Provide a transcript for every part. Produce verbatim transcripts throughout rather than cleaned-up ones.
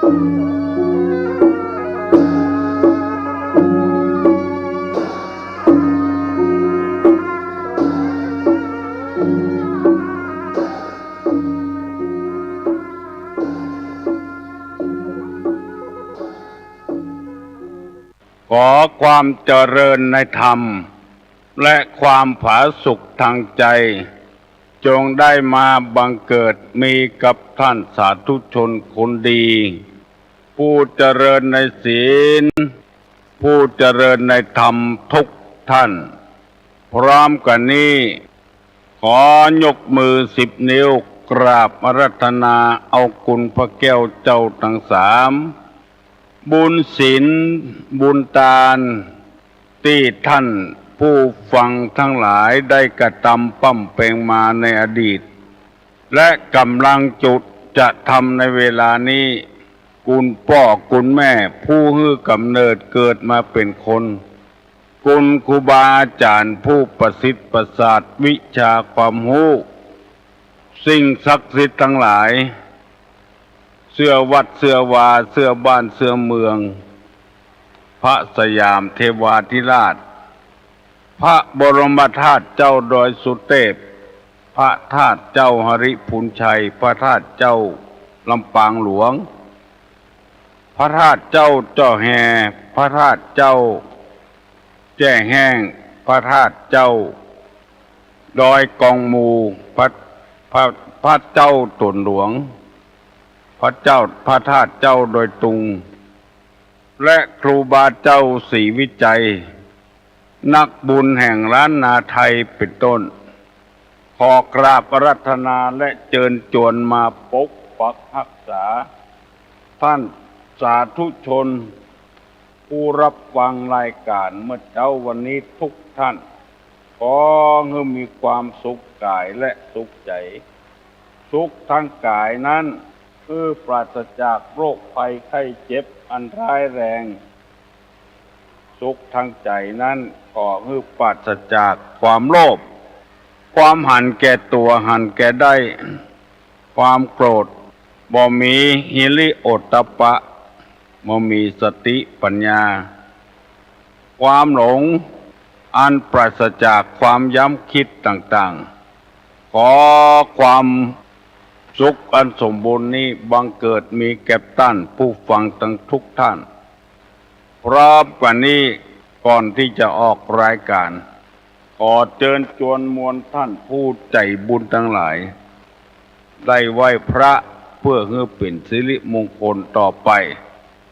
ขอความเจริญในธรรม และความผาสุกทางใจ จงได้มาบังเกิดมีกับท่านสาธุชนคนดี ผู้เจริญในศีล ผู้เจริญในธรรมทุกท่าน พร้อมกันนี้ ขอยกมือสิบนิ้วกราบอาราธนาเอาคุณพระแก้วเจ้าทั้งสาม บุญศีล บุญตาน ตี้ท่านผู้ฟังทั้งหลายได้กระตำปำเป็งมาในอดีต และก่ำลังจุจะทำในเวลานี้ คุณป้อคุณแม่ผู้หื้อก๋ำเนิดเกิดมาเป๋นคน คุณครูบาอาจ๋ารย์ผู้ประสิทธิ์ประสาทวิชาความฮู้ สิ่งศักดิ์สิทธิ์ทั้งหลาย เสื้อวัดเสื้อวา เสื้อบ้านเสื้อเมือง พระสยามเทวาธิราช พระบรมธาตุเจ้าดอยสุเตพ พระธาตุเจ้าหริภุญชัย พระธาตุเจ้าลำปางหลวง พระธาตุเจ้าเจ้าแฮ พระธาตุเจ้าแจ้แห้ง พระธาตุเจ้าดอยกองมู พระ พระ พระเจ้าตนหลวง พระเจ้า พระธาตุเจ้าดอยตุง และครูบาเจ้าศรีวิชัย นักบุญแห่งล้านนาไทยเป๋นต้น ขอกราบอาราธนาและเจิญจวนมาปกปักฮักษา ท่านสาธุชน ผู้รับฟังรายก๋านเมื่อเจ๊าวันนี้ทุกท่าน ขอหื้อมีความสุขก๋ายและสุขใจ๋ สุขตางก๋ายนั้น หื้อปราศจากโรคภัยไข้เจ็บอันร้ายแรง สุขตางใจ๋นั้น ขอหื้อปราศจากความโลภ ความหันแก่ตั๋วหันแก่ได้ ความโกรธ บ่มีหิริโอตตัปปะ บ่มีสติปัญญา ความหลง อันปราศจากความย้ำคิดต่างๆ ขอความสุขอันสมบูรณ์นี้บังเกิดมีแก่ต้านผู้ฟังตังทุกท่าน พร้อมกั๋นนี้ ก่อนตี้จะออกรายก๋าน ขอเจิญจวนมวลต้านผู้ใจ๋บุญตังหลาย ได้ไหว้พระเปื้อหื้อเป๋นสิริมงคลต่อไป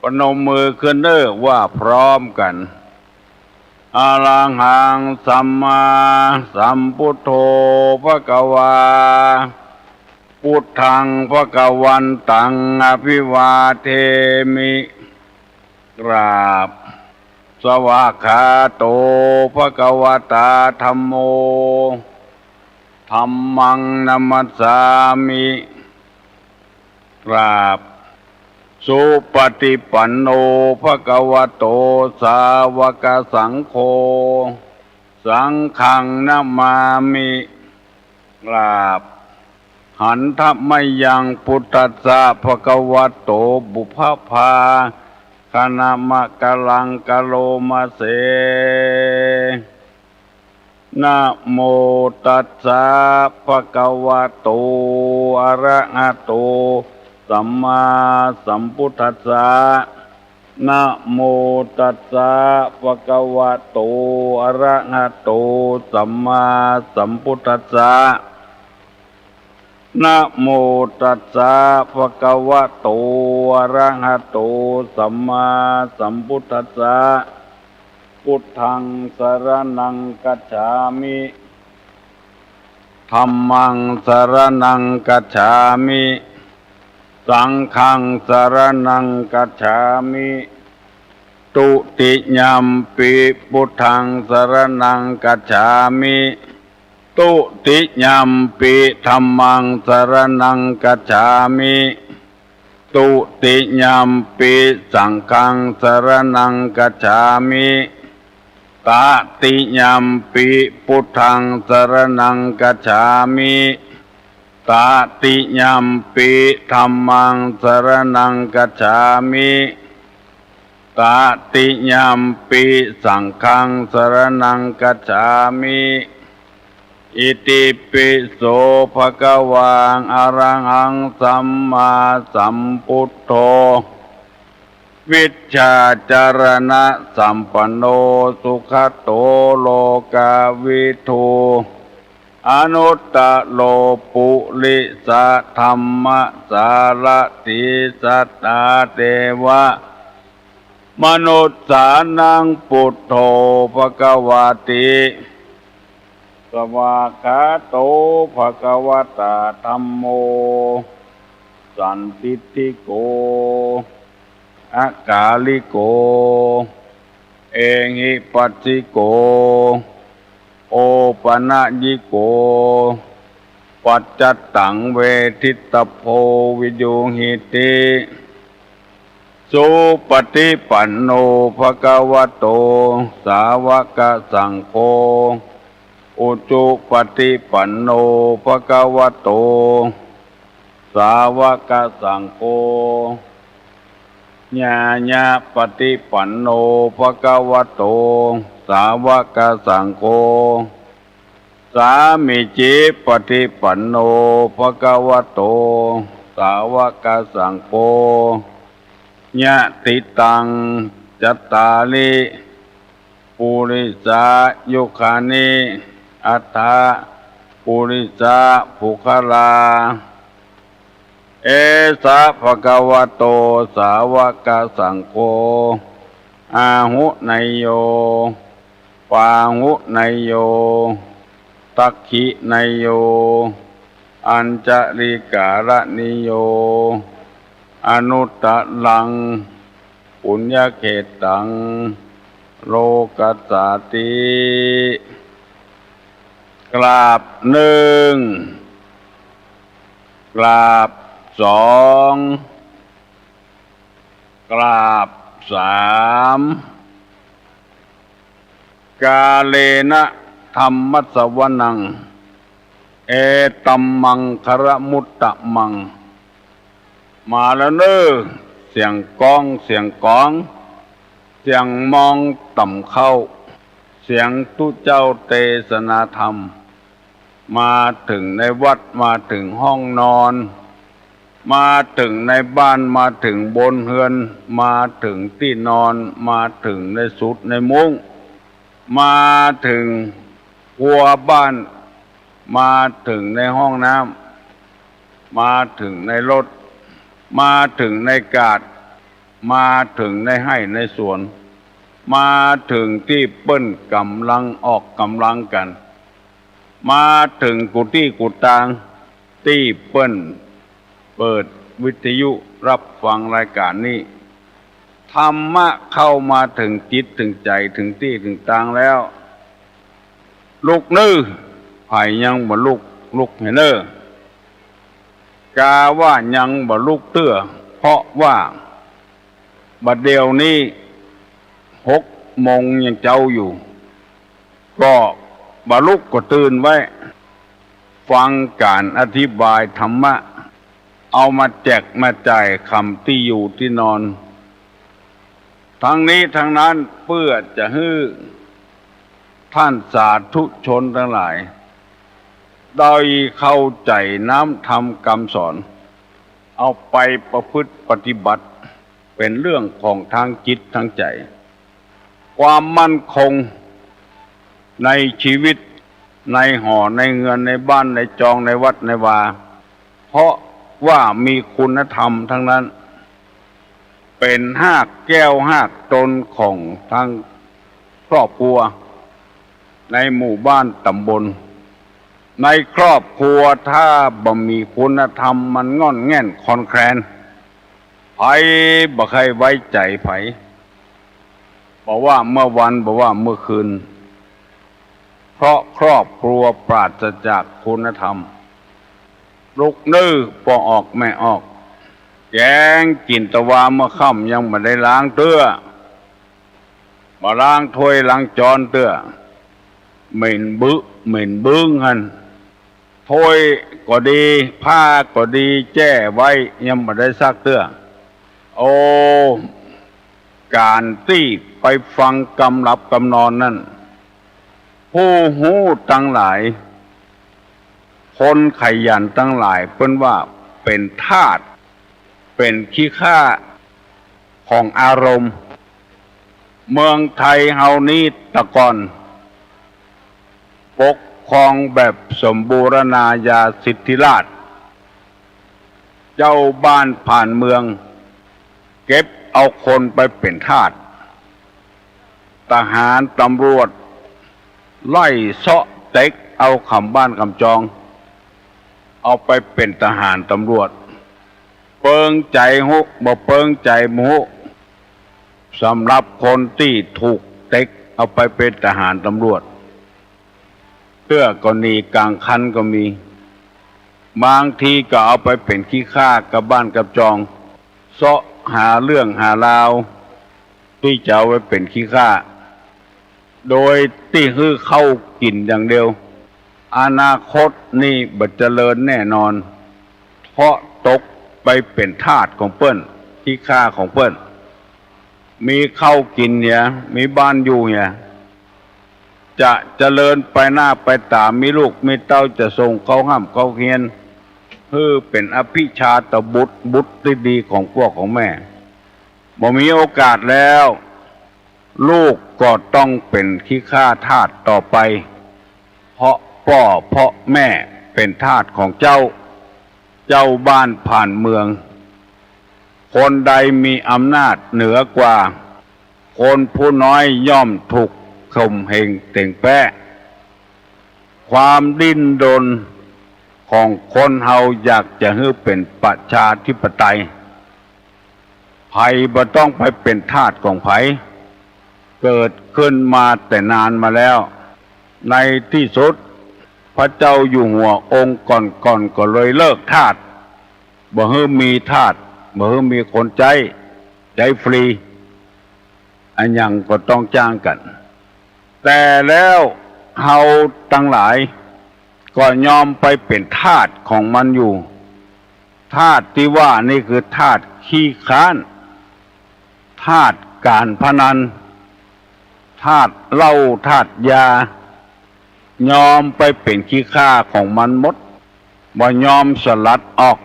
ประนมมือขึ้นเน้อ ว่าพร้อมกั๋น อะระหังสัมมาสัมพุทโธ ภะคะวา พุทธัง ภะคะวันตัง อะภิวาเทมิ กราบ สวากขาโต ภะคะวะตา ธัมโม ธัมมัง นะมัสสามิ กราบ สุปะฏิปันโน ภะคะวะโต สาวะกะสังโฆ สังฆัง นะมามิ กราบ หันทะมะยัง พุทธัสสะ ภะคะวะโต ปุพพะภาคะนะมะกะลัง กะโรมะเส นะโมตัสสะ ภะคะวะโต อะระหะโต สัมมาสัมพุทธัสสะ นะโมตัสสะ ภะคะวะโต อะระหะโต สัมมาสัมพุทธัสสะ นะโมตัสสะ ภะคะวะโต อะระหะโต สัมมาสัมพุทธัสสะ พุทธัง สะระณัง กัจฉามิ ธัมมัง สะระณัง กัจฉามิ สังฆัง สะระณัง กัจฉามิ ตุติยัมปิ พุทธัง สะระณัง กัจฉามิ ตุติยัมปิ ธัมมัง สะระณัง กัจฉามิ ตุติยัมปิ สังฆัง สะระณัง กัจฉามิ ตะติยัมปิ พุทธัง สะระณัง กัจฉามิ ตติยัมปิ ธัมมัง สรณัง คัจฉามิ ตติยัมปิ สังฆัง สรณัง คัจฉามิ อิติปิโส ภะคะวัง อะระหัง สัมมาสัมพุทโธ วิชชาจารณะสัมปันโน สุขะโต โลกะวิทู อนุตตะโร ปุริสะธัมมะสารถี สัตตาเทวะมนุสสานัง ปุทโธ ภะคะวะติ สวากขาโต ภะคะวะตา ธัมโม สันทิฏฐิโก อะกาลิโก เอหิปัสสิโก โอปะนะยิโก ปัจจัตตัง เวทิตตะโพ วิดูหิติ สุปะฏิปันโน ภะคะวะโต สาวะกะสังโฆ อุจุปะฏิปันโน ภะคะวะโต สาวะกะสังโฆ ญาญะปะฏิปันโน ภะคะวะโต สาวะกะสังโฆ สามีจิปะฏิปันโน ภะคะวะโต สาวะกะสังโฆ ยะถิตัง จัตตาริ ปุริสายุคานิ อัตถะ ปุริสะปุคคลา เอสะ ภะคะวะโต สาวะกะสังโฆ อาหุเนยโย ปาหุเนยโย ทักขิเนยโย อัญชะลีกะรณีโย อนุตตะรัง ปุญญะเขตตัง โลกัสสาติ กราบนึ่ง กราบสอง กราบสาม กาเลนะ ธัมมะสะวะนัง เอตัม มังคะละมุตตะมัง มาแล้วเน่อ เสียงก้อง เสียงก๋อง เสียงมองต่ำเข้า เสียงตุ๊เจ้าเตสนาธรรม มาเถิงในวัด มาเถิงห้องนอน มาเถิงในบ้าน มาเถิงบนเฮือน มาเถิงตี้นอน มาเถิงในสุดในมุ้ง มาเถิงครัวบ้าน มาเถิงในห้องน้ำ มาเถิงในรถ มาเถิงในกาด มาเถิงในไฮ่ในสวน มาเถิงตี้เปิ้นก่ำลังออกก่ำลังกั๋น มาเถิงกู้ตี้กู้ตางตี้เปิ้นเปิดวิทยุฮับฟังรายก๋านนี้ ธรรมะเข้ามาเถิงจิตเถิงใจ๋เถิงตี้เถิงตางแล้ว ลุกเน่อ ใผยังบ่ลุก ลุกแหน่เน่อ กาว่ายังบ่ลุกเตื้อ เพราะว่าบ่าเดี่ยวนี้หกโมงยังเจ๊าอยู่ ก็บ่ลุกก็ตื่นไว้ ฟังก๋านอธิบายธรรมะ เอามาแจกมาจ่ายค่ำตี้อยู่ตี้นอน ทั้งนี้ทั้งนั้นเปื้อจะหื้อท่านสาธุชนตังหลาย ได้เข้าใจ๋น้ำธรรมกำสอน เอาไปประพฤติปฏิบัติ เป๋นเรื่องของตางจิตตางใจ๋ ความมั่นคงในชีวิต ในหอในเฮือน ในบ้านในจอง ในวัดในวา เพราะว่ามีคุณธรรมตังนั้น เป๋นฮากแก้วฮากตนของตังครอบครัว ในหมู่บ้านต๋ำบล ในครอบครัวถ้าบ่มีคุณธรรมมันง่อนแง่นคลอนแคลน ใผบ่ใค่ไว้ใจ๋ใผ บ่ว่าเมื่อวัน บ่ว่าเมื่อคืน เพราะครอบครัวปราศจากคุณธรรม ลุกเน่อ ป้อออกแม่ออก แก๋งกิ๋นตะวาเมื่อค่ำยังบ่ได้ล้างเตื้อ บ่ล้างถ้วยล้างจ๊อนเตื้อ เหม็นบึ เหม็นบึ้งหั้น ถ้วยก็ดี ผ้าก็ดี แจ้ไว้ยังบ่ได้ซักเตื้อ โอ้ ก๋านตี้ไปฟังกำหลับกำนอนนั้น ผู้ฮู้ตังหลาย คนขยันตังหลาย เปิ้นว่าเป๋นทาส เป๋นขี้ข้าของอารมณ์ เมืองไทยเฮานี้ตะก่อน ปกครองแบบสมบูรณาญาสิทธิราชย์ เจ้าบ้านผ่านเมือง เก็บเอาคนไปเป๋นทาส ทหารตำรวจ ไล่เซาะเต็กเอาขำบ้านขำจอง เอาไปเป๋นทหารตำรวจ เปิงใจ๋ฮู้ บ่เปิงใจ๋บ่ฮู้ สำหรับคนตี้ถูกเต็กเอาไปเป๋นทหารตำรวจ เตื้อก็หนีก๋างคันก็มี บางทีก็เอาไปเป๋นขี้ข้ากับบ้านกับจอง เซาะหาเรื่องหาราว ตี้จะเอาไปเป๋นขี้ข้า โดยตี้หื้อข้าวกิ๋นอย่างเดียว อนาคตนี่บ่เจริญแน่นอน เพราะตกไปเป๋นทาสของเปิ้น ขี้ข้าของเปิ้น มีข้าวกิ๋นเหีย มีบ้านอยู่เหีย จะเจริญไปหน้าไปต๋าม มีลูกมีเต้าจะส่งเข้าฮ่ำเข้าเฮียน หื้อเป๋นอภิชาตบุตร บุตรตี้ดีของป้อของแม่ บ่มีโอกาสแล้ว ลูกก็ต้องเป๋นขี้ข้าทาสต่อไป เพราะป้อเพราะแม่เป๋นทาสของเจ้า เจ้าบ้านผ่านเมือง คนใดมีอำนาจเหนือกว่า คนผู้น้อยย่อมถูกข่มเหงเต๋งแป๊ะ ความดิ้นรนของคนเฮาอยากจะหื้อเป๋นประชาธิปไตย ใผบ่ต้องไปเป๋นทาสของใผ เกิดขึ้นมาแต่นานมาแล้ว ในตี้สุด พระเจ้าอยู่หัวองค์ก่อนๆ ก็เลยเลิกทาส บ่หื้อมีทาส บ่หื้อมีคนใจ๊ ใจ๊ฟรี อะหยังก็ต้องจ้างกั๋น แต่แล้วเฮาตังหลายก็ยอมไปเป๋นทาสของมันอยู่ ทาสตี้ว่านี่คือทาสขี้ค้าน ทาสก๋านพนัน ทาสเหล้า ทาสยา ยอมไปเป๋นขี้ข้าของมันหมด บ่ยอมสลัดออก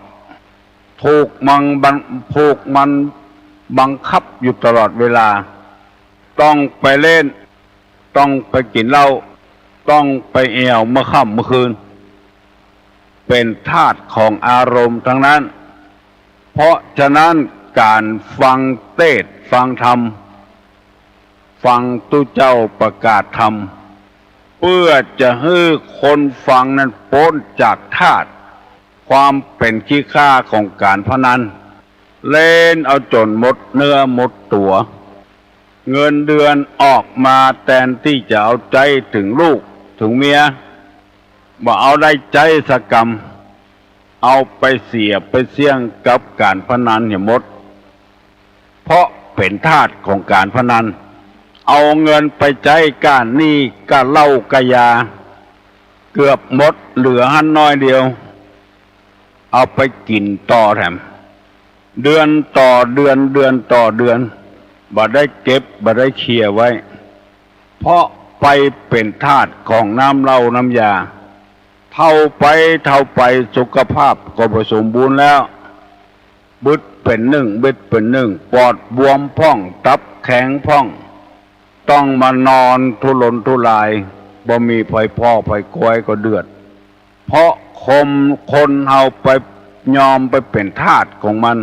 ถูกมันบัง ถูกมันบังคับอยู่ตลอดเวลา ต้องไปเล่น ต้องไปกิ๋นเหล้า ต้องไปแอ่วเมื่อค่ำเมื่อคืน เป๋นทาสของอารมณ์ทั้งนั้น เพราะฉะนั้นก๋านฟังเตสน์ฟังธรรม ฟังตุ๊เจ้าประกาศธรรม เปื้อจะหื้อคนฟังนั้นป๊นจากทาส ความเป๋นขี้ข้าของก๋านพนัน เล่นเอาจ๋นหมดเนื้อหมดตั๋ว เงินเดือนออกมาแตนตี้จะเอาใจ๊เถิงลูกเถิงเมีย บ่เอาได้ใจ๊สักกำ เอาไปเสียไปเสี้ยงกับก๋านพนันเหียหมด เพราะเป๋นทาสของก๋านพนัน เอาเงินไปใจ๊ก้าหนี้ก้าเหล้าก้ายา เกือบหมด เหลือหั้นน้อยเดียว เอาไปกิ๋นต่อแถม เดือนต่อเดือน เดือนต่อเดือน บ่ได้เก็บ บ่ได้เคลียร์ไว้ เพราะไปเป๋นทาสของน้ำเหล้าน้ำยา เฒ่าไปเฒ่าไป สุขภาพก็บ่สมบูรณ์แล้ว บึดเป๋นนึ่ง บิดเป๋นนึ่ง ปอดบวมพ่อง ตับแข็งพ่อง ต้องมานอนทุรนทุราย บ่มีใผผ่อใผคอยก็เดือด เพราะคน คนเฮาไปยอมไปเป๋นทาสของมัน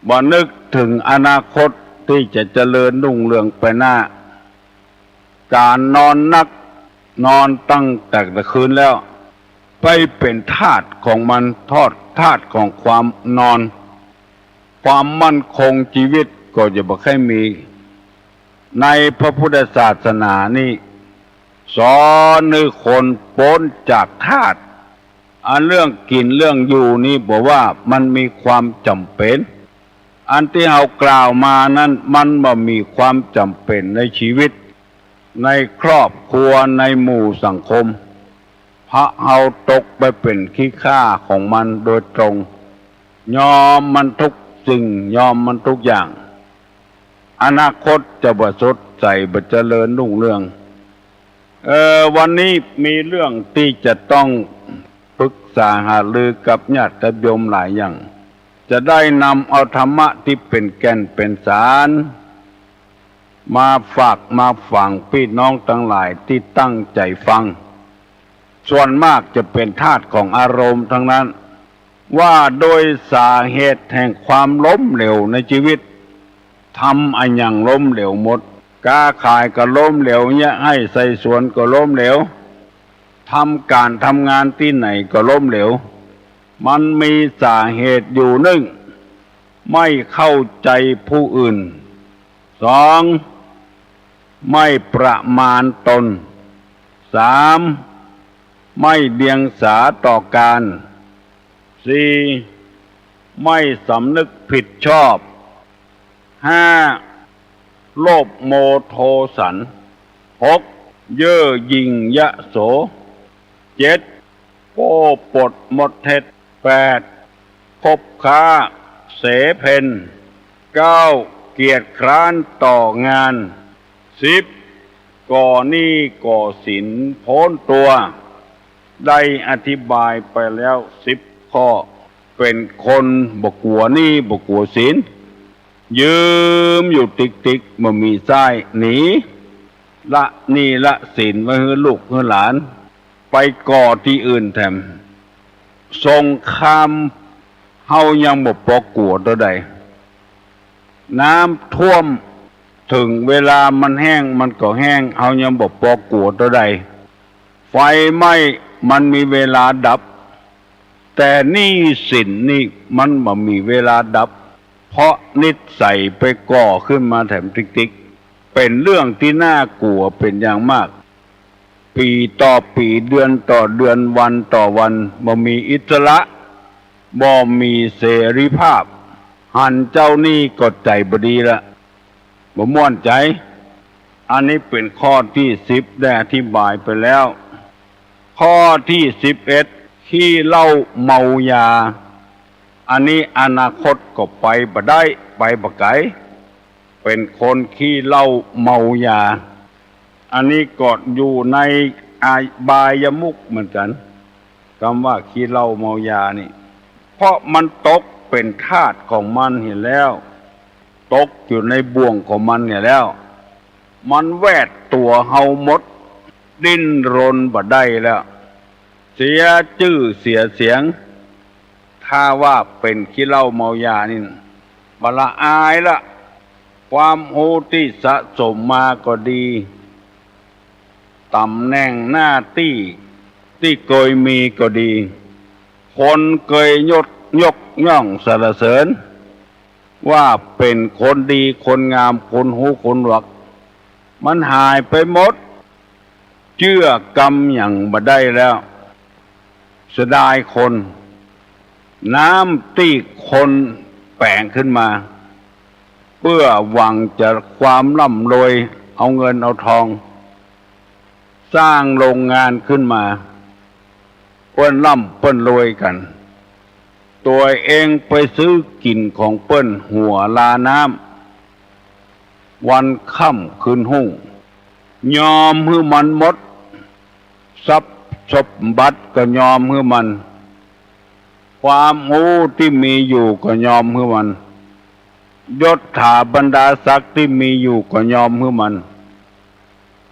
บ่นึกเถิงอนาคตตี้จะเจริญรุ่งเรืองไปหน้า ก๋านนอนนัก นอนตั้งแต่ละคืนแล้ว ไปเป๋นทาสของมัน ทอด ทาสของความนอน ความมั่นคงจีวิตก็จะบ่ใค่มี ในพระพุทธศาสนานี่ สอนหื้อคนป๊นจากทาส อันเรื่องกิ๋นเรื่องอยู่นี่ บ่ว่ามันมีความจ๋ำเป๋น อันตี้เฮากล่าวมานั้น มันบ่มีความจ๋ำเป๋นในจีวิต ในครอบครัว ในหมู่สังคม ไผ เพราะเฮาตกไปเป๋นขี้ข้าของมันโดยตรง ยอมมันทุกสิ่ง ยอมมันทุกอย่าง อนาคตจะบ่สดใส บ่เจริญรุ่งเรือง เอ่อ วันนี้มีเรื่องตี้จะต้องปรึกษาหารือกับญาติโยมหลายอย่าง จะได้นำเอาธรรมะตี้เป๋นแก่นเป๋นสาร มาฝากมาฝังปี้น้องตังหลายตี้ตั้งใจ๋ฟัง ส่วนมากจะเป๋นธาตุของอารมณ์ตังนั้น ว่าโดยสาเหตุแห่งความล้มเหลวในจีวิต ทำอะหยังล้มเหลวหมด ก๊าขายก็ล้มเหลว เยียะไฮ่ใส่สวนก็ล้มเหลว ทำก๋านทำงานตี้ไหนก็ล้มเหลว มันมีสาเหตุอยู่ นึ่ง ไม่เข้าใจ๋ผู้อื่น สอง ไม่ประมาณตน สาม ไม่เดียงสาต่อการ สี่ ไม่สำนึกผิดชอบ ห้า โลภโมโทสัน หก เย่อหยิ่งยโส เจ็ด โก้ปดมดเท็จ แปด คบค้าเสเพล เก้า เกียจคร้านต่องาน สิบ ก่อหนี้ก่อสินโพ้นตั๋ว ได้อธิบายไปแล้วสิบข้อ เป๋นคนบ่กั๋วหนี้บ่กั๋วสิน ยืมอยู่ติ๊กๆ บ่มีใจ๊หนี ละหนี้ละสินไว้หื้อลูกหื้อหลาน ไปก่อตี้อื่นแถม สงครามเฮายังบ่ปอกั๋วเต้าใด น้ำท่วม เถิงเวลามันแห้งมันก็แห้ง เฮายังบ่ปอกั๋วเต้าใด ไฟไหม้มันมีเวลาดับ แต่หนี้สินนี่มันบ่มีเวลาดับ เพราะนิสัยไปก่อขึ้นมาแถมติ๊กๆ เป๋นเรื่องตี้น่ากั๋วเป๋นอย่างมาก ปี๋ต่อปี๋ เดือนต่อเดือน วันต่อวัน บ่มีอิสระ บ่มีเสรีภาพ หันเจ้าหนี้ก็ใจ๋บ่ดีละ บ่ม่วนใจ๋ อันนี้เป๋นข้อตี้สิบ ได้อธิบายไปแล้ว ข้อตี้สิบเอ็ด ขี้เหล้าเมายา อันนี้อนาคตก็ไปบ่ได้ ไปบ่ไก๋ เป๋นคนขี้เหล้าเมายา อันนี้ก็อยู่ในอบายมุขเหมือนกั๋น กำว่าขี้เหล้าเมายานี่ เพราะมันตกเป๋นธาตุของมันเหียแล้ว ตกอยู่ในบ่วงของมันเหียแล้ว มันแวดตั๋วเฮาหมด ดิ้นรนบ่ได้แล้ว เสียจื้อเสียเสียง ถ้าว่าเป๋นขี้เหล้าเมายานี่ บ่ละอายละ ความฮู้ตี้สะสมมาก็ดี ต๋ำแหน่งหน้าตี้ตี้เกยมีก็ดี คนเกยยก ยกย่องสรรเสริญ ว่าเป๋นคนดีคนงาม คนฮู้คนหนวก มันหายไปหมด เจื้อกำหยังบ่ได้แล้ว เสียดายคน น้ำตี้คนแป๋งขึ้นมา เปื้อหวังจะความร่ำรวย เอาเงินเอาทอง สร้างโรงงานขึ้นมา เปิ้นร่ำเปิ้นรวยกั๋น ตั๋วเองไปซื้อกิ๋นของเปิ้นหัวลาน้ำ วันค่ำคืนฮุ่ง ยอมหื้อมันหมด ทรัพย์สมบัติก็ยอมหื้อมัน ความฮู้ตี้มีอยู่ก็ยอมหื้อมัน ยศถาบรรดาศักดิ์ตี้มีอยู่ก็ยอมหื้อมัน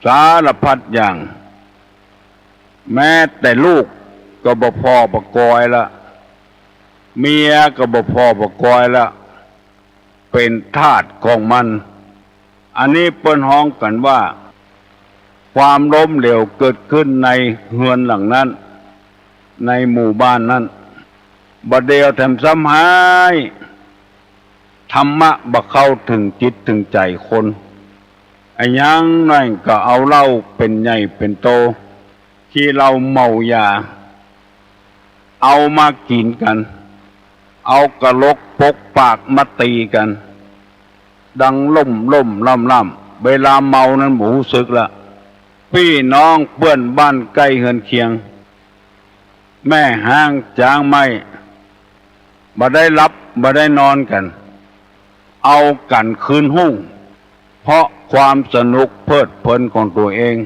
สารพัดอย่าง แม้แต่ลูกก็บ่ผ่อบ่กอยละ เมียก็บ่ผ่อบ่กอยละ เป๋นธาตุของมัน อันนี้เปิ้นฮ้องกั๋นว่า ความล้มเหลวเกิดขึ้นในเฮือนหลังนั้น ในหมู่บ้านนั้น บ่าเดี่ยวแถมซ้ำฮ้าย ธรรมะบ่เข้าเถิงจิตเถิงใจ๋คน อะหยังน้อยก็เอาเหล้าเป๋นใหญ่เป๋นโต ขี้เหล้าเมายา เอามากิ๋นกั๋น เอากะโหลกปกปากมาตี๋กั๋น ดังล่มๆ ล่ำๆ เวลาเมานั้นบ่ฮู้สึกละ ปี้น้องเปื้อนบ้านใก้เฮือนเคียง แม่ฮ้างจ๊างไม้ บ่ได้หลับบ่ได้นอนกั๋น เอากั๋นคืนฮุ่ง เพราะความสนุกเพลิดเพลินของตั๋วเอง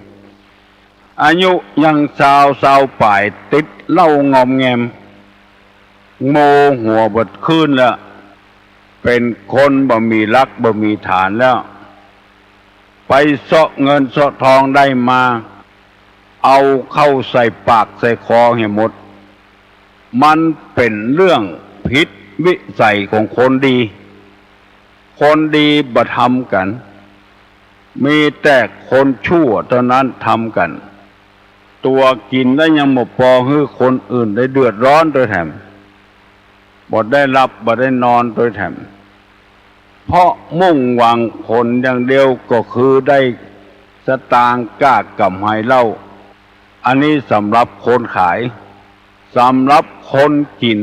อายุยังซาว ซาวป๋าย ติดเหล้างอมแงม โมหัวเบิดคืนแล้ว เป๋นคนบ่มีหลักบ่มีฐานแล้ว ไปเซาะเงินเซาะทองได้มา เอาเข้าใส่ปากใส่คอเหียหมด มันเป๋นเรื่องผิดวิสัยของคนดี คนดีบ่ทำกั๋น มีแต่คนชั่วเต้านั้นทำกั๋น ตั๋วกิ๋นแล้วยังบ่ปอหื้อคนอื่นได้เดือดร้อนตวยแถม บ่ได้หลับบ่ได้นอนตวยแถม เพราะมุ่งหวังผลอย่างเดียวก็คือได้สตางค์ก้ากำไรเหล้า อันนี้สำหรับคนขาย สำหรับคนกิ๋น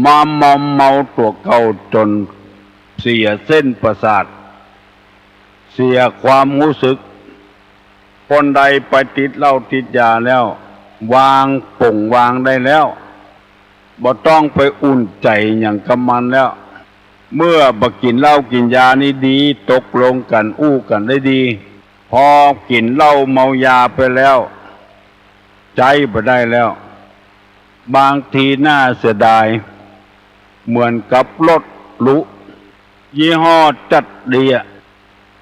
มามอมเมาตั๋วเก่าจ๋นเสียเส้นประสาท เสียความฮู้สึก คนใดไปติดเหล้าติดยาแล้ว วางป๋งวางได้แล้ว บ่ต้องไปอุ่นใจ๋หยังกับมันแล้ว เมื่อบ่กิ๋นเหล้ากิ๋นยานี่ดี ตกลงกั๋นอู้กั๋นได้ดี พอกิ๋นเหล้าเมายาไปแล้ว ใจ๊บ่ได้แล้ว บางทีน่าเสียดาย เหมือนกับรถหรู ยี่ห้อจั๊ดดีอะ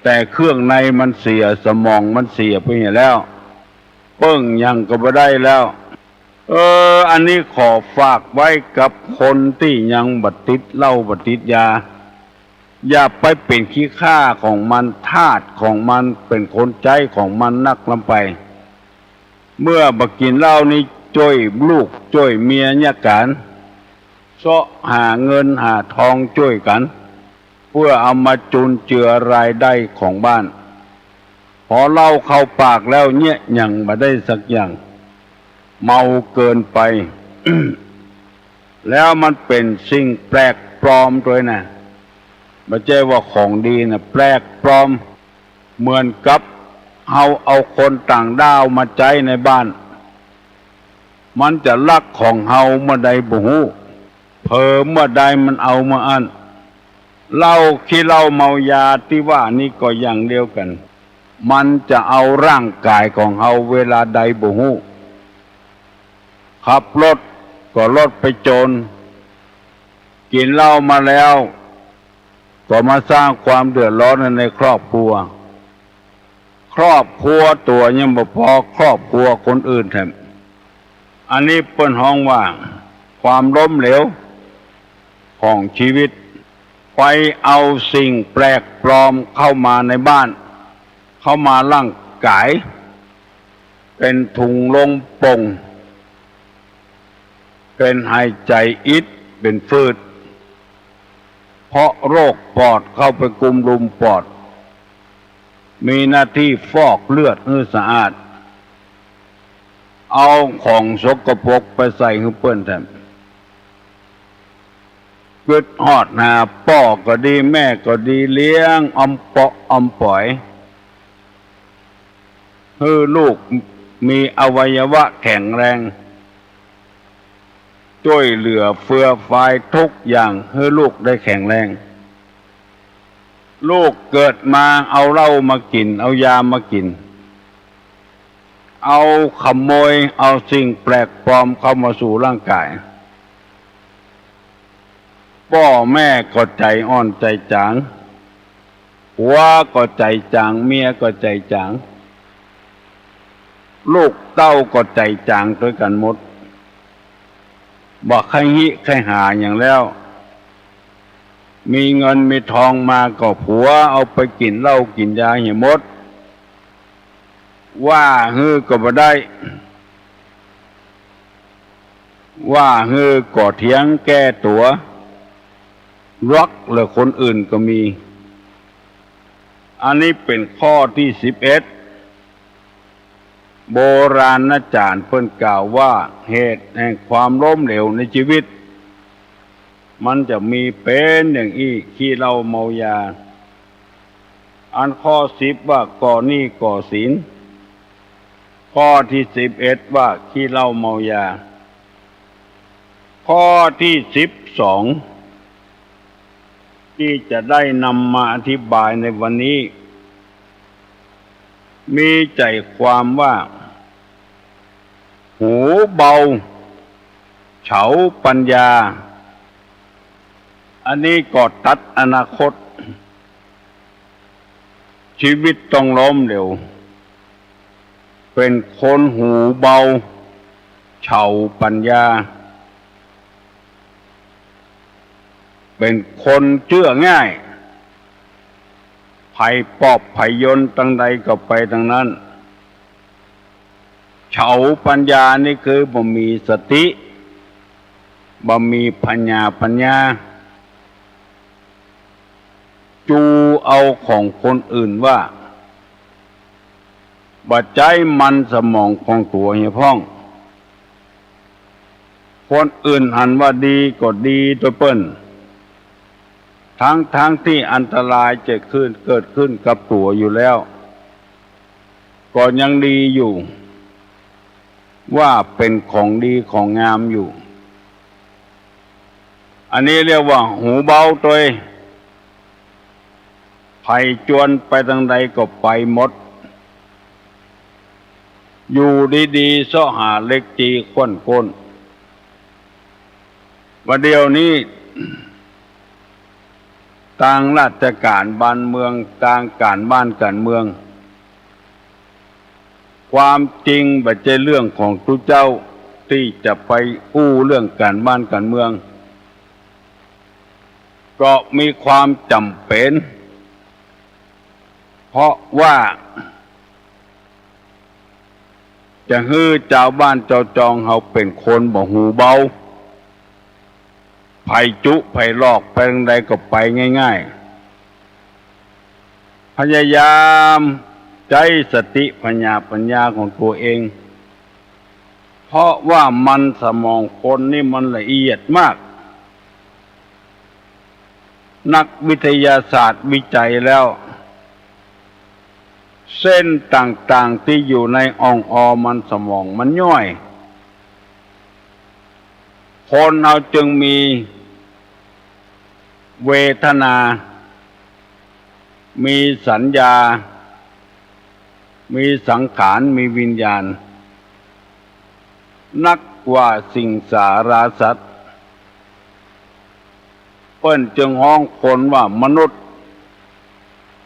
แต่เครื่องในมันเสีย สมองมันเสียไปเหียแล้ว เปิ้งหยังก็บ่ได้แล้ว เออ อันนี้ขอฝากไว้กับคนตี้ยังบ่ติดเหล้าบ่ติดยา อย่าไปเป๋นขี้ข้าของมัน ทาสของมัน เป๋นคนใจ๊ของมันนักล้ำไป เมื่อบ่กิ๋นเหล้านี่จ้วยลูกจ้วยเมียเยียะกั๋น เซาะหาเงินหาทองจ้วยกั๋น เพื่อเอามาจุนเจือรายได้ของบ้าน พอเหล้าเข้าปากแล้วเยียะหยังบ่ได้สักอย่าง เมาเกินไป แล้วมันเป๋นสิ่งแปลกปลอมตวยนะ บ่ใจ้ว่าของดีนะ แปลกปลอม เหมือนกับเฮาเอาคนต่างด้าวมาใจ๊ในบ้าน มันจะลักของเฮาเมื่อใดบ่ฮู้ เผลอเมื่อใดมันเอาเมื่ออั้น เหล้าขี้เหล้าเมายาตี้ว่านี้ก็อย่างเดียวกั๋น มันจะเอาร่างก๋ายของเฮาเวลาใดบ่ฮู้ ขับรถก็รถไปจน กิ๋นเหล้ามาแล้ว ก็มาสร้างความเดือดร้อนในครอบครัว ครอบครัวตั๋วยังบ่ปอ ครอบครัวคนอื่นแถม อันนี้เปิ้นฮ้องว่าความล้มเหลวของชีวิต ไปเอาสิ่งแปลกปลอมเข้ามาในบ้าน เข้ามาร่างก๋าย เป๋นถุงลมโป่ง เป๋นหายใจ๋อิด เป๋นฟืด เพราะโรคปอดเข้าไปกุมรุมปอด มีหน้าตี้ฟอกเลือดหื้อสะอาด เอาของสกปรกไปใส่หื้อเปิ้นแถม กึ๊ดฮอดหาป้อก็ดี แม่ก็ดี เลี้ยงอำเปาะอำป๋อย หื้อลูกมีอวัยวะแข็งแรง จ้วยเหลือเฟือฟายทุกอย่างหื้อลูกได้แข็งแรง ลูกเกิดมาเอาเหล้ามากิ๋น เอายามากิ๋น เอาขโมย เอาสิ่งแปลกปลอมเข้ามาสู่ร่างก๋าย ป้อแม่ก็ใจ๋อ่อนใจ๋จ๋าง ผัวก็ใจ๋จ๋าง เมียก็ใจ๋จ๋าง ลูกเต้าก็ใจ๋จ๋างตวยกั๋นหมด บ่ใค่ฮิใค่หาหยังแล้ว มีเงินมีทองมาก็ผัวเอาไปกิ๋นเหล้ากิ๋นยาเหียหมด ว่าหื้อก็บ่ได้ ว่าหื้อก็เถียงแก้ตั๋ว รักเหลือคนอื่นก็มี อันนี้เป๋นข้อตี้สิบเอ็ด โบราณอาจ๋ารย์เปิ้นกล่าวว่า เหตุแห่งความล้มเหลวในชีวิต มันจะมีเป๋นอย่างอี้ ขี้เหล้าเมายา อันข้อสิบว่าก่อหนี้ก่อสิน ข้อตี้สิบเอ็ดว่าขี้เหล้าเมายา ข้อตี้สิบสองตี้จะได้นำมาอธิบายในวันนี้ มีใจ๋ความว่า หูเบา เฉาปัญญา อันนี้ก็ตัดอนาคต ชีวิตต้องล้มเหลว เป๋นคนหูเบา เฉาปัญญา เป๋นคนเจื้อง่าย ใผปอบใผยนตังใดก็ไปตังนั้น เฉาปัญญานี่คือบ่มีสติ บ่มีผญาปัญญา จูเอาของคนอื่นว่า บ่ใจ๊มันสมองของตั๋วเหียพ่อง คนอื่นหันว่าดีก็ดีตวยเปิ้น ทั้งๆ ตี้อันตรายจะขึ้น เกิดขึ้นกับตั๋วอยู่แล้ว ก็ยังดีอยู่ ว่าเป๋นของดีของงามอยู่ อันนี้เรียกว่าหูเบาตวย ใผจวนไปตังใดก็ไปหมด อยู่ดีๆ เซาะหาเหล็กจีขว้นก้น บ่าเดี่ยวนี้ ตางราชก๋านบ้านเมือง ตางก๋านบ้านก๋านเมือง ความจริงบ่ใจ้เรื่องของตุ๊เจ้าตี้จะไปอู้เรื่องก๋านบ้านก๋านเมือง ก็มีความจ๋ำเป๋น เพราะว่า จะหื้อจาวบ้านจาวจองเฮาเป๋นคนบ่หูเบา ใผจุใผหลอกไปตังใดก็ไปง่ายๆ พยายามใจ๊สติผญาปัญญาของตั๋วเอง เพราะว่ามันสมองคนนี่มันละเอียดมาก นักวิทยาศาสตร์วิจัยแล้ว เส้นต่างๆ ตี้อยู่ในอ่องออมันสมองมันย่อย คนเฮาจึงมีเวทนา มีสัญญา มีสังขาร มีวิญญาณ นักกว่าสิงสาราสัตว์ เปิ้นจึงฮ้องคนว่ามนุษย์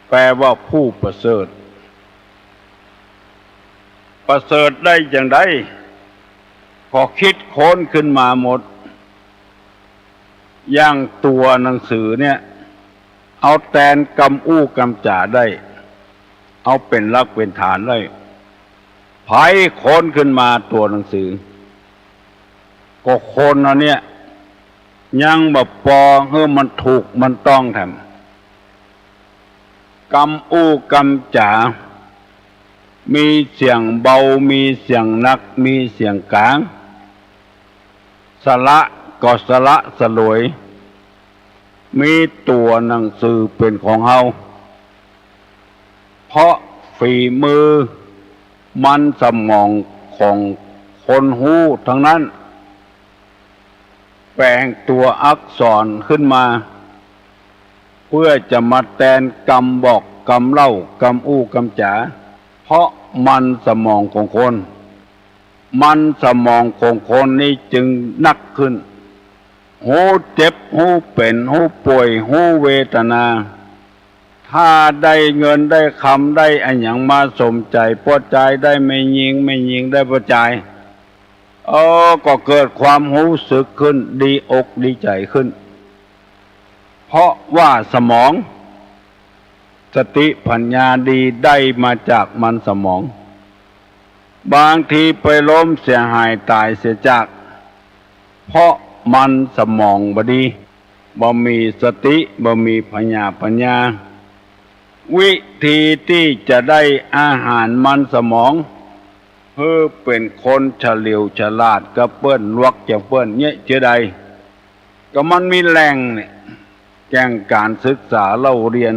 แปลว่าผู้ประเสริฐ ประเสริฐได้อย่างใด ก็คิดค้นขึ้นมาหมด อย่างตั๋วหนังสือเนี่ย เอาแตนกำอู้กำจ๋าได้ เอาเป๋นหลักเป๋นฐานได้ ใผค้นขึ้นมาตั๋วหนังสือ ก็คนอันเนี้ย ยังบ่ปอหื้อมันถูกมันต้องแถม กำอู้กำจ๋า มีเสียงเบา มีเสียงหนัก มีเสียงก๋าง สละก็สละสลวย มีตั๋วหนังสือเป๋นของเฮา เพราะฝีมือมันสมองของคนฮู้ตังนั้น แป๋งตั๋วอักษรขึ้นมา เปื้อจะมาแตนกำบอกกำเล่ากำอู้กำจ๋า เพราะมันสมองของคน มันสมองของคนนี้จึงหนักขึ้น ฮู้เจ็บ ฮู้เป๋น ฮู้ป่วย ฮู้เวทนา ถ้าได้เงินได้คำได้อะหยังมาสมใจ๋ ป้อจายได้แม่ญิง แม่ญิงได้ป้อจาย เออ ก็เกิดความฮู้สึกขึ้น ดีอกดีใจ๋ขึ้น เพราะว่าสมอง สติปัญญาดีได้มาจากมันสมอง บางทีไปล้มเสียหายต๋ายเสียจาก เพราะมันสมองบ่ดี บ่มีสติ บ่มีผญาปัญญา วิธีตี้จะได้อาหารมันสมอง หื้อเป๋นคนเฉลียวฉลาดกับเปิ้น ลวกอย่างเปิ้นเนี่ยเจือใด ก็มันมีแหล่งเนี่ย แก่งก๋านศึกษาเล่าเรียน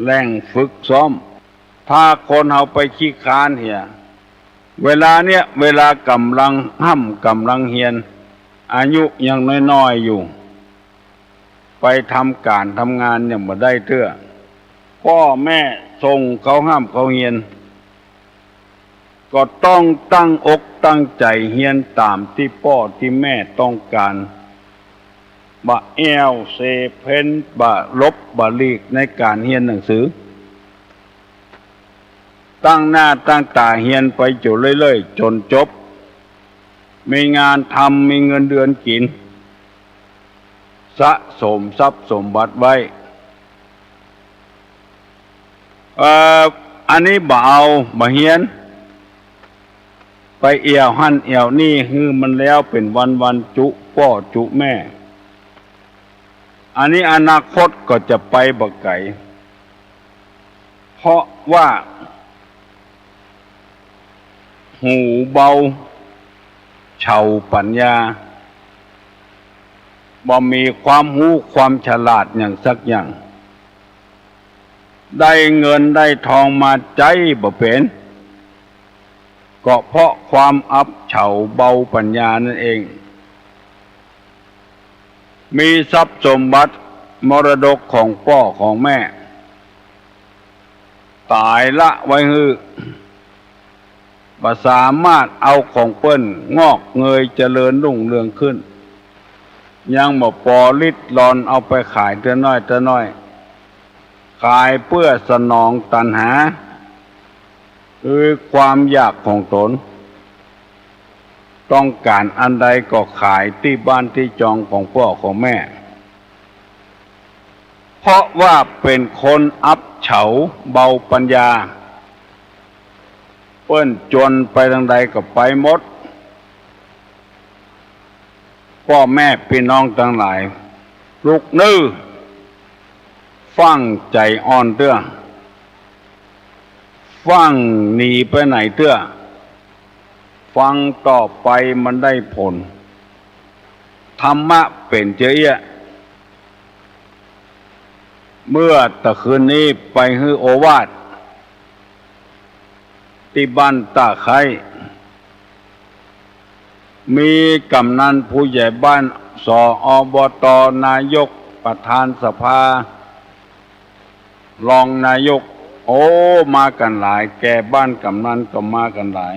แหล่งฝึกซ้อม ถ้าคนเฮาไปขี้คร้านเหีย เวลาเนี้ย เวลาก่ำลังฮ่ำก่ำลังเฮียน อายุยังน้อยๆ อยู่ ไปทำก๋านทำงานยังบ่ได้เตื้อ ป้อแม่ส่งเขาฮ่ำเขาเฮียน ก็ต้องตั้งอกตั้งใจ๋เฮียนต๋ามตี้ป้อตี้แม่ต้องก๋าน บ่แอ่วเซเพ้น บ่หลบบ่หลีกในก๋านเฮียนหนังสือ ตั้งหน้าตั้งต๋าเฮียนไปอยู่เรื่อยๆ จ๋นจบ มีงานทำ มีเงินเดือนกิ๋น สะสมทรัพย์สมบัติไว้ เอ่อ อันนี้บ่เอา บ่เฮียน ไปแอ่วหั้นแอ่วนี่หื้อมันแล้วเป๋นวันๆ จุป้อจุแม่ อันนี้อนาคตก็จะไปบ่ไก๋ เพราะว่า หูเบา เฉาปั๋ญญา บ่มีความฮู้ความฉลาดหยังสักอย่าง ได้เงินได้ทองมาใจ๊บ่เป๋น ก็เพราะความอับเฉาเบาปั๋ญญานั่นเอง มีทรัพย์สมบัติมรดกของป้อของแม่ ต๋ายละไว้หื้อ บ่สามารถเอาของเปิ้นงอกเงยเจริญรุ่งเรืองขึ้น ยังบ่ปอริดรอน เอาไปขายเตื้อน้อยเตื้อน้อย ขายเปื้อสนองตัณหา คือความอยากของต๋น ต้องก๋านอันใดก็ขายตี้บ้านตี้จองของป้อของแม่ เพราะว่าเป๋นคนอับเฉาเบาปั๋ญญา เปิ้นจวนไปตางใดก็ไปหมด ป้อแม่ปี้น้องตังหลาย ลุกเน่อ ฟั่งใจ๋อ่อนเตื้อ ฟั่งหนีไปไหนเตื้อ ฟังต่อไปมันได้ผล ธรรมะเป๋นเจ้าเอี้ย เมื่อตะคืนนี้ไปหื้อโอวาท ตี้บ้านต้าไคร้ มีก๋ำนันผู้ใหญ่บ้าน ส อบ ต นายก ประธานสภา รองนายก โอ้ มากั๋นหลาย แก่บ้านก๋ำนันก็มากั๋นหลาย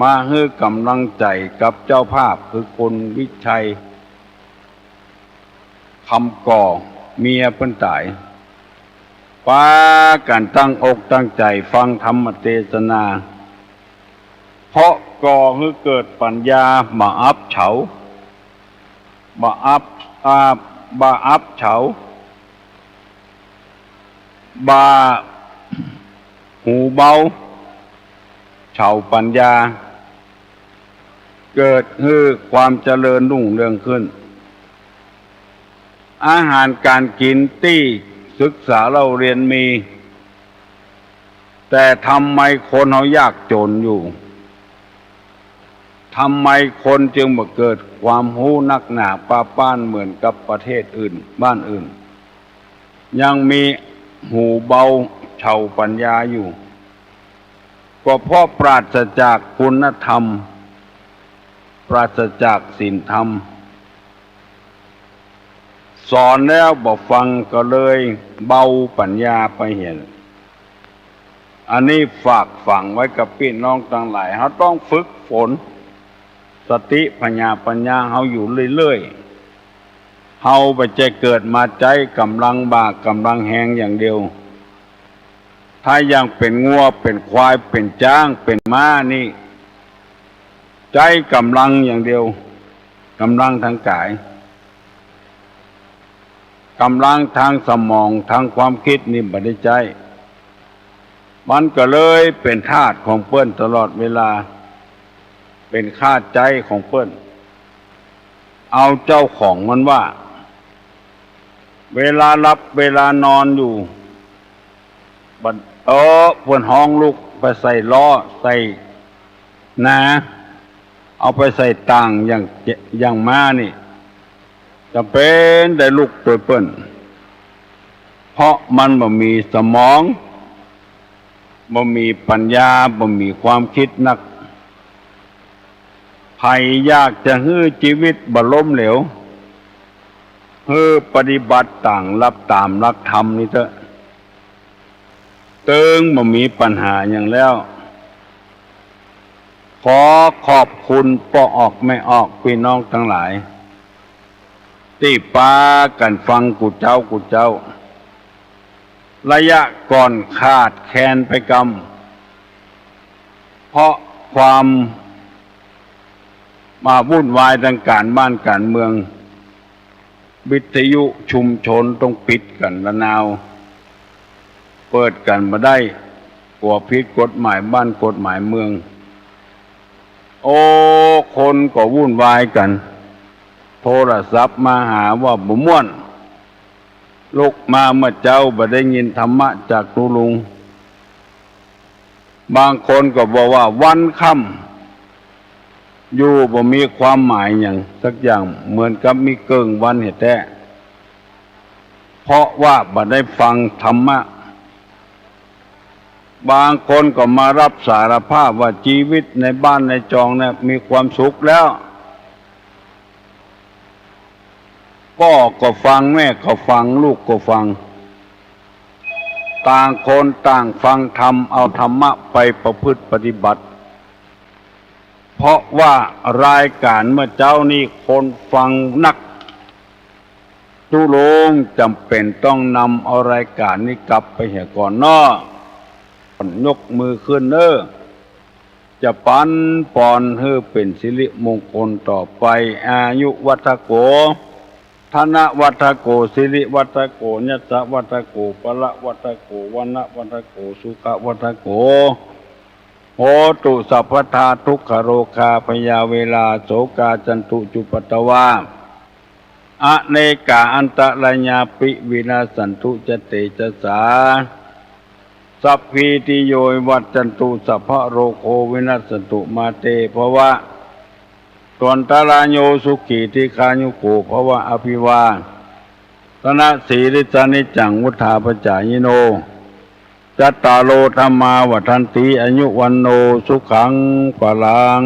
มาหื้อก๋ำลังใจ๋กับเจ้าภาพคือคุณวิชัย คำก่อ เมียเปิ้นต๋าย ปากั๋นตั้งอกตั้งใจ๋ฟังธรรมเตสนา เพราะก่อหื้อเกิดปั๋ญญา บ่อับเฉา บ่อับ อ่า บ่อับเฉา บ่หูเบา เฉาปั๋ญญา เกิดหื้อความเจริญรุ่งเรืองขึ้น อาหารก๋านกิ๋นตี้ศึกษาเล่าเรียนมี แต่ทำไมคนเฮายากจ๋นอยู่ ทำไมคนจึงบ่เกิดความฮู้นักหนาปาป้านเหมือนกับประเทศอื่น บ้านอื่น ยังมีหูเบาเฉาปั๋ญญาอยู่ ก็เพราะปราศจากคุณธรรม ปราศจากศีลธรรม สอนแล้วบ่ฟังก็เลยเบาปั๋ญญาไปเหีย อันนี้ฝากฝังไว้กับปี้น้องตังหลาย เฮาต้องฝึกฝนสติผญาปั๋ญญาเฮาอยู่เรื่อยๆ เฮาบ่ใจ้เกิดมาใจ๊ก๋ำลังบ่าก๋ำลังแฮงอย่างเดียว ถ้ายังเป๋นงัว เป๋นควาย เป๋นจ๊าง เป๋นม้านี่ ใจ๊ก๋ำลังอย่างเดียว ก๋ำลังตางก๋าย ก๋ำลังตางสมอง ตางความกึ๊ดนี่บ่ได้ใจ๊ มันก็เลยเป๋นทาสของเปิ้นตลอดเวลา เป๋นข้าใจ๊ของเปิ้น เอาเจ้าของมันว่า เวลาหลับเวลานอนอยู่ บัด เออ เปิ้นฮ้องลุกไปใส่ล้อ ใส่นา เอาไปใส่ต่างอย่าง อย่างม้านี่ จ๋ำเป๋นได้ลุกตวยเปิ้น เพราะมันบ่มีสมอง บ่มีปัญญา บ่มีความกึ๊ดนัก ใผอยากจะหื้อจีวิตบ่ล้มเหลว หื้อปฏิบัติต๋ามหลัก ต๋ามหลักธรรมนี้เต๊อะ เติงบ่มีปัญหาหยังแล้ว ขอขอบคุณป้อออกแม่ออก ปี้น้องตังหลาย ตี้ปากั๋นฟังกู้เจ๊ากู้เจ๊า ระยะก่อนขาดแคลนไปกำ เพราะความ มาวุ่นวายตางก๋านบ้านก๋านเมือง วิทยุชุมชนต้องปิดกั๋นระนาว เปิดกั๋นบ่ได้ กั๋วผิดกฎหมายบ้านกฎหมายเมือง โอ้ คนก็วุ่นวายกั๋น โทรศัพท์มาหาว่าบ่ม่วน ลุกมาเมื่อเจ๊าบ่ได้ยินธรรมะจากตุ๊ลุง บางคนก็บอกว่าวันค่ำอยู่บ่มีความหมายหยังสักอย่าง เหมือนกับมีเกิ่งวันแท้ๆ เพราะว่าบ่ได้ฟังธรรมะ บางคนก็มารับสารภาพว่าจีวิตในบ้านในจองเนี่ยมีความสุขแล้ว ป้อก็ฟัง แม่ก็ฟัง ลูกก็ฟัง ต่างคนต่างฟังธรรม เอาธรรมะไปประพฤติปฏิบัติ เพราะว่ารายก๋านเมื่อเจ๊านี้คนฟังนัก ตุ๊ลุงจ๋ำเป๋นต้องนำเอารายก๋านนี้กลับไปเหียก่อนเนาะ ยกมือขึ้นเน้อ จะปั๋นปอนหื้อเป๋นสิริมงคลต่อไป อายุวัฑโฆ ธนวัฑโฆ สิริวัฑโฆ ยัสสะวัฑโฆ พละวัฑโฆ วรรณะวัฑโฆ สุขะวัฑโฆ โหตุสัพพทา ทุกขโรคา พยาเวรา โสกา จันตุ จุปปะตะวา อเนกา อันตรายาปิ วินาสสันตุ จะเตจะสา สัพพีติโย วิวัชชันตุ สัพพะโรโค วินัสสันตุ มาเตภวะ ตวันตะราโย สุขี ทีฆายุโก ภวะ อภิวาทะนะสีลิสสะ นิจจัง วุฑฒาปะจายิโน จัตตาโร ธัมมา วัฑฒันติ อายุ วัณโณ สุขัง พลัง